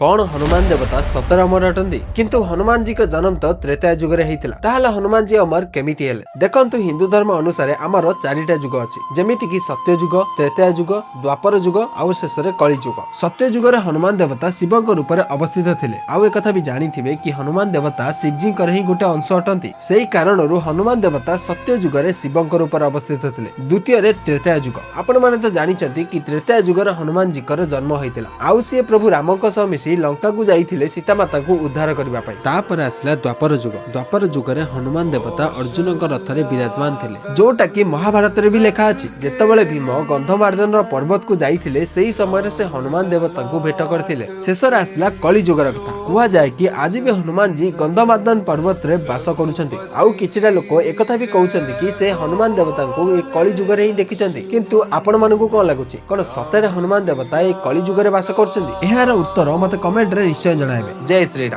କଣ ହନୁମାନ ଦେବତା ସତରେ ଅମର ଅଟନ୍ତି? କିନ୍ତୁ ହନୁମାନଜୀଙ୍କ ଜନ୍ମ ତ ତ୍ରେତୟା ଯୁଗରେ ହେଇଥିଲା, ତାହେଲେ ହନୁମାନଜୀ ଅମର କେମିତି ହେଲେ? ଦେଖନ୍ତୁ, ହିନ୍ଦୁ ଧର୍ମ ଅନୁସାରେ ଆମର ଚାରିଟା ଯୁଗ ଅଛି, ଯେମିତି କି ସତ୍ୟ ଯୁଗ, ତ୍ରେତୟା ଯୁଗ, ଦ୍ୱାପର ଯୁଗ ଆଉ ଶେଷରେ କଳି ଯୁଗ। ସତ୍ୟ ଯୁଗରେ ହନୁମାନ ଦେବତା ଶିବଙ୍କ ରୂପରେ ଅବସ୍ଥିତ ଥିଲେ। ଆଉ ଏକଥା ବି ଜାଣିଥିବେ କି ହନୁମାନ ଦେବତା ଶିବଜୀଙ୍କର ହିଁ ଗୋଟେ ଅଂଶ ଅଟନ୍ତି। ସେଇ କାରଣରୁ ହନୁମାନ ଦେବତା ସତ୍ୟ ଯୁଗରେ ଶିବଙ୍କ ରୂପରେ ଅବସ୍ଥିତ ଥିଲେ। ଦ୍ୱିତୀୟରେ ତ୍ରେତୟା ଯୁଗ। ଆପଣମାନେ ତ ଜାଣିଛନ୍ତି କି ତ୍ରେତୟା ଯୁଗରେ ହନୁମାନଜୀଙ୍କର ଜନ୍ମ ହୋଇଥିଲା ଆଉ ସିଏ ପ୍ରଭୁ ରାମଙ୍କ ସହ ମିଶି ଲଙ୍କାକୁ ଯାଇଥିଲେ ସୀତାମାତାଙ୍କୁ ଉଦ୍ଧାର କରିବା ପାଇଁ। ତାପରେ ଆସିଲା ଦ୍ୱାପର ଯୁଗ। ଦ୍ୱାପର ଯୁଗରେ ହନୁମାନ ଦେବତା ଅର୍ଜୁନଙ୍କ ରଥରେ ବିରାଜମାନ ଥିଲେ, ଯୋଉଟା କି ମହାଭାରତରେ ବି ଲେଖା ଅଛି। ଯେତେବେଳେ ଭୀମ ଗନ୍ଧମାର୍ଦ୍ଦନର ପର୍ବତକୁ ଯାଇଥିଲେ, ସେଇ ସମୟରେ ସେ ହନୁମାନ ଦେବତାଙ୍କୁ ଭେଟ କରିଥିଲେ। ଶେଷରେ ଆସିଲା କଳି ଯୁଗର କଥା। କୁହାଯାଏ କି ଆଜି ବି ହନୁମାନଜୀ ଗନ୍ଧମାର୍ଦ୍ଦନ ପର୍ବତରେ ବାସ କରୁଛନ୍ତି। ଆଉ କିଛିଟା ଲୋକ ଏକଥା ବି କହୁଛନ୍ତି କି ସେ ହନୁମାନ ଦେବତାଙ୍କୁ ଏ କଳି ଯୁଗରେ ହିଁ ଦେଖିଛନ୍ତି। କିନ୍ତୁ ଆପଣମାନଙ୍କୁ କଣ ଲାଗୁଛି? କଣ ସତରେ ହନୁମାନ ଦେବତା ଏ କଳି ଯୁଗରେ ବାସ କରୁଛନ୍ତି? ଏହାର ଉତ୍ତର ମତେ କମେଣ୍ଟରେ ନିଶ୍ଚୟ ଜଣାଇବେ। ଜୟ ଶ୍ରୀରାମ।